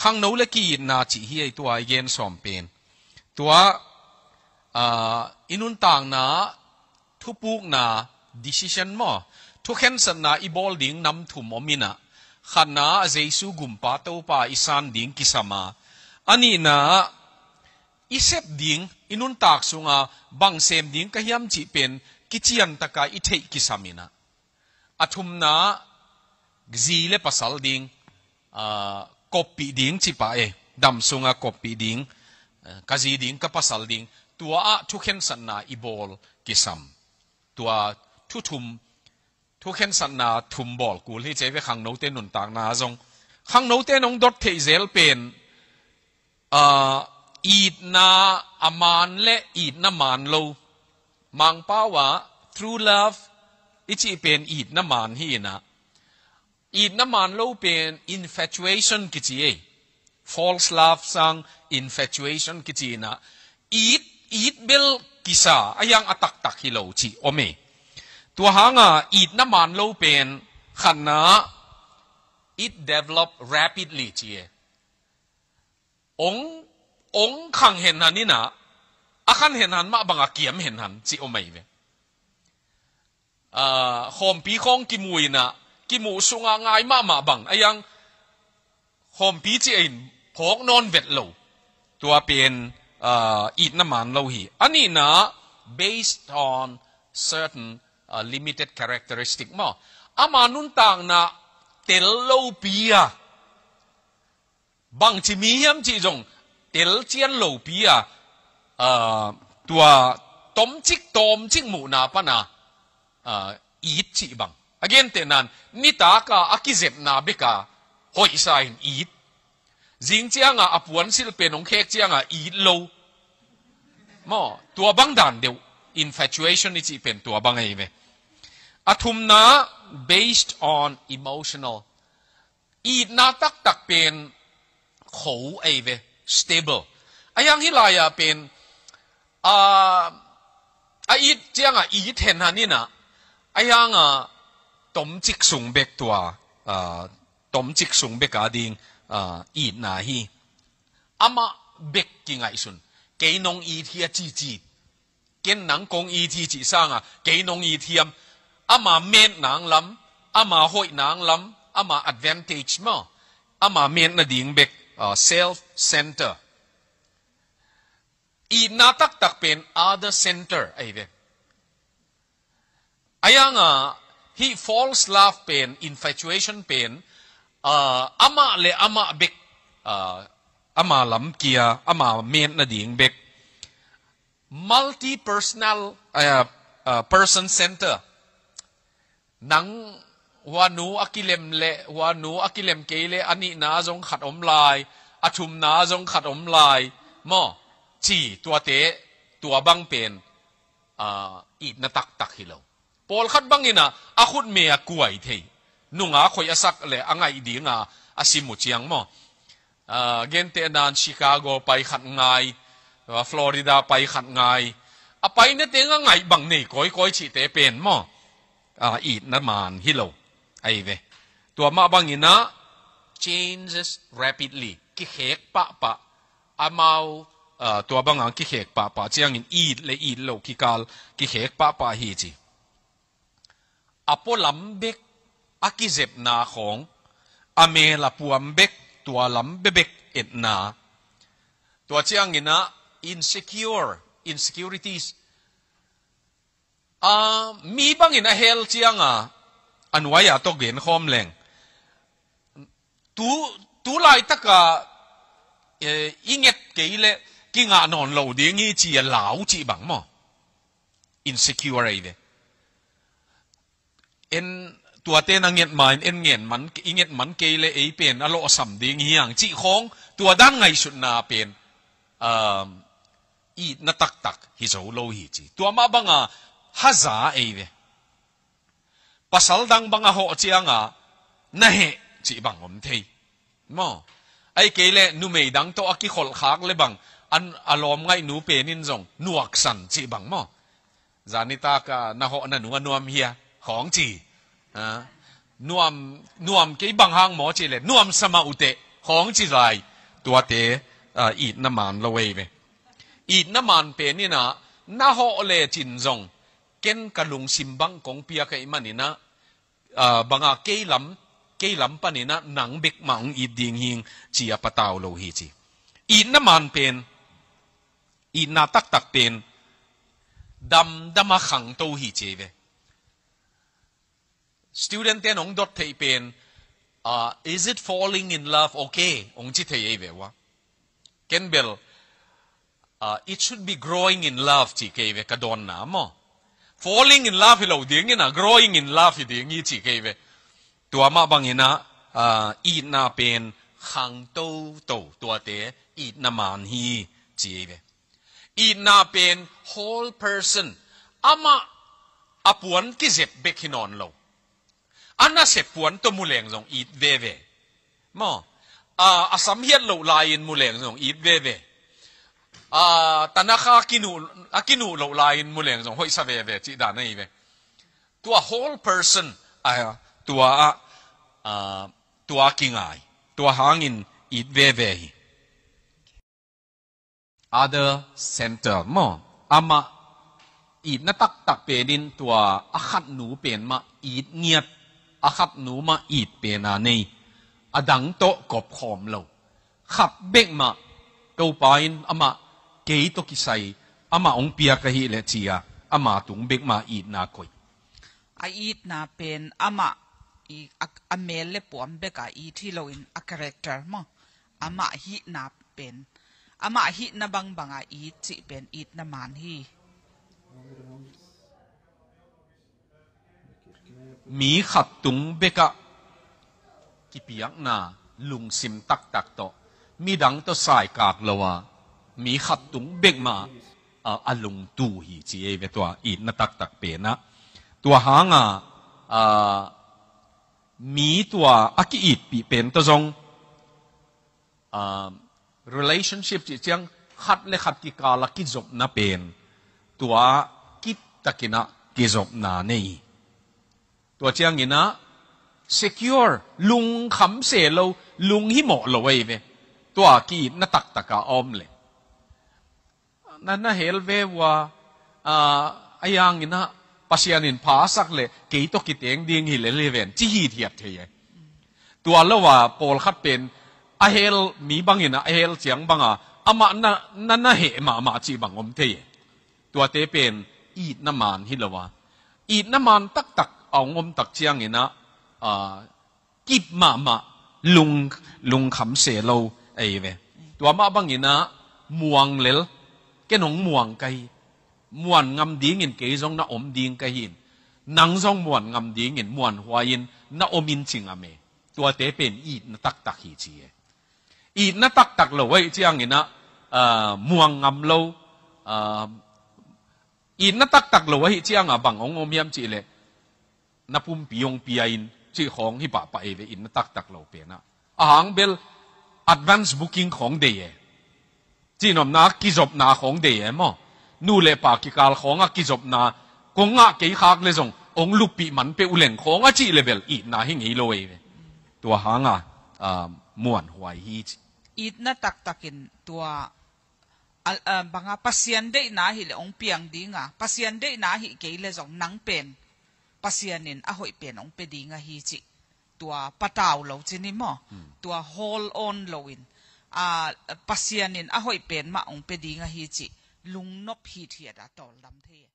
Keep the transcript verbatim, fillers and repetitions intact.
Khangno le ki-itna cih hi ei, tua i gen sawm pen. Tua, ah, i nuntakna, thupukna, decision maw, thukhensatna i bawl ding nam thum om in ah, khatna ah Jesu gumpa Topa i san ding kisam a, a nihna ah i sep ding, i nuntak sungah bang sem ding ka hiam cih pen kician taka i theih kisam in ah, a thumna ah zi le pasal ding, ah, koppih ding ci pah e, dam sungah koppih ding, ah, ka zi ding, ka pasal ding, tua ah thukhensatna i bawl kisam. Tua thu thum, thukhensatna thum bawl kul hi ci ei ve, khangnote nuntakna zong. Khangnote nong dot theih zel pen, ah, itna a man le itna man lo. Mangpau ah true love i cih pen itna man hi in ah, itna man lo pen infatuation kici ei. False love sang infatuation kici in ah, it, it bel kisa, a hiang a taktak hi lo cih om ei. Tua hang a itna man lo pen, khatna ah it develop rapidly ci ei. Ong, ong khang henhan in ah, a khang henhan mah bang a kiam henhan cih om ei ve. Ah, khawmpi khawng kimu in ah, kimuh sungah ngai mahmah bang, a hiang khawmpi ci ei in phawk nawn vet lo. Tua pen, ah, itna man lo hi. A nihna ah based on certain, ah, limited characteristic maw. Ama nuntakna tel lopi a, bangci mi hiam cih zong tel cian lopi a, ah, tua tomcik, tomcik muhna pan a, ah, it cih bang. A gentehna in nitak a a kizepna bek a hoihsa in it. Zing ciang a a puansilh pen hong khek ciang a it lo. Maw, tua bang dan deuh. Infatuation i cih pen tua bang ei ve. A thumna ah based on emotional. Itna taktak pen kho ei ve, stable. A hiang hih lai ah pen, ah, a it ciang a it henhan in ah, a hiang a tomcik sung bek tua, ah, tomcik sung bek a ding, ah, itna hi. Amah bek kingaihsun. Kei nong it hi a ci ci. Ken nang kong it hi cih sang a, kei nong it hiam. Ama metna ang lam, ama hoihna ang lam, ama advantage maw, ama metna ding bek, ah, self center. Itna taktak pen other center ei ve. A hiang a, hih false love pen, infatuation pen, ah, amah le amah bek, ah, ama lam kia, ama metna ding bek. Multi-personal, ah, ah, person center. Nang, hua nu a kilem le, hua nu a kilem kei le, a nihna zong khat om lai, a thumna zong khat om lai maw, ci, tuate, tua bang pen, ah, itna taktak hi lo. Pawlkhat bang in ah, a khutme a kuai thei, nunga khoih a sak le a ngaih ding a, a sim uh ciang maw. Ah, gentehna in Chicago pai khat ngai, ah, Florida pai khat ngai. A paina teng a ngaih bang nei kawikawi cihte pen maw, ah, itna man hi lo ei ve. Tua mah bang in ah changes rapidly. Kikhek pahpah. Amau, ah, tua bang a kikhek pahpah ciangin it le it loh kikal kikhek pahpah hi ci. A pualam bek a kizepna khawng, a mel a puam bek tua lam bekbek etna. Tua ciangin ah insecure, insecurities. Ah, mi bangin a hel ciang a, a nuai a tawh gen khawm leng. Tu, tu laitak a, eh, i nget kei le kingah nawn lo ding hi ci a lau cih bang maw. Insecure ei ve. En tuate na nget ma in en ngen man, i nget man kei le ei pen a lawhsam ding hi hang cih khawng, tua dan ngaihsutna pen, um, itna taktak hi zo lo hi ci. Tua mah bang a haza ei ve. Pasal dang bang a hawh ciang a na heh cih bang om thei. Maw. Ahih kei le numei dang tawh a kikholh khak le bang, an, a lawm ngaihnu pen in zong nuaksan cih bang maw. Zanitak a na hawh na nu a nuam hia khawng ci. Ah, nuam, nuam kei bang hang maw cih le nuamsa mah uh teh. khawng ci zai, tuate, ah, itna man lo ei ve. Itna man pen in ah, na hawh lecin zong, ken ka lungsim bang kong piak ahih manin ah, ah, bang ah kei lam, kei lam panin ah nang bek mah hong it ding hing ci a patau lo hi ci. Itna man pen, itna taktak pen, damdam a khangto hi ci ei ve. Student ten hong dot theih pen, ah, "Is it falling in love okay?" hong ci thei ei ve ua. Ken bel, ah, "It should be growing in love," ci kei ve ka dawnna maw. Falling in love hi lo ding in ah, growing in love hi ding hi ci kei ve. Tua mah bangin ah, ah, itna pen khangtoto, tuate itna man hi ci ei ve. Itna pen whole person, amah a puan kizep bek hi nawn lo. A nasep puan tawh mu leng zong it veve. Maw? A, a sam hiat loh lai-in mu leng zong it veve. A, tanakha a kinuh, a kinuh loh lai-in mu leng zong hoihsa veve cih dan ahi ve. Tua whole person, a, tua a, a, tua kingai. Tua hangin it veve hi. Other center maw? Amah itna taktak penin tua a khatnu pen mah it ngiat, a khatnu mah it pena nei, a dang tawh kop khawm lo. Khat bek mah, Topa in amah kei tawh kisai, amah hong piak ahih leh ci-a, ama tung bek mah itna koih. A itna pen amah i, a, a mel le puam bek a it hi loin a character maw? Amah hihna pen, amah hihna bangbang a it cih pen itna man hi. Mi khat tung bek ah kipiakna lungsim taktak tawh, midang tawh saikak lo a, mi khat tung bek mah a, a lungtu hi ci ei ve tua itna taktak pen ah. Tua hang a, a, mi tua a ki-itpih pen tawh zong, a, relationship cih ciang khat le khat kikal a kizopna pen, tua kiptakin ah kizopna nei. Tua ciangin ah secure, lungkham se lo, lunghimawh lo ei ve. Tua ki-itna taktak a om leh, na, na hel ve ua, a, a yang in ah Pasian in pha a sak leh kei tawh kiteng ding hi lel hi ven, ci hithiat thei e. Tua lo a pawlkhat pen a hel mi bangin ah a hel ciang bang a, amah na, na, na heh mahmah cih bang om thei e. Tuate pen itna man hi lo a, itna man taktak a hong om tak ciangin ah, a, kip mahmah, lung, lungkham se lo ei ve. Tua mah bangin ah muang lel, ken hong muang ka hi. Muan ngam dingin kei zong na om ding ka hi in, nang zong muan ngam dingin muanhuai-in na om in ci ngam e. Tuate pen itna taktak hi ci e. Itna taktak lo ahih ciangin ah, a, muang ngam lo, a, itna taktak lo ahih ciang a bang hong om hiam cih leh, na pumpi hong pia in cih khawng hi pahpah ei ve, itna taktak lo pen ah. A hang bel advance booking khawng dei e. Cihnopna kizopna khawng dei e maw? Nu le pa kikal khawng a kizopna, kong ngah kei khak leh zong hong luppih man peuh leng khawng a cih leh bel itna hi ngei lo ei ve. Tua hang a, a, muanhuai hi ci. Itna taktakin tua, a, a, bang a Pasian deihna ahih leh hong piang ding a, Pasian deihna ahih kei leh zong nang pen Pasian in a hoih pen hong pia ding ahi cih, tua patau lo ci ni maw? Hmm. Tua hold on loin, a, Pasian in a hoih pen mah hong pia ding ahi cih lungnop hithiat a tawldam thei e.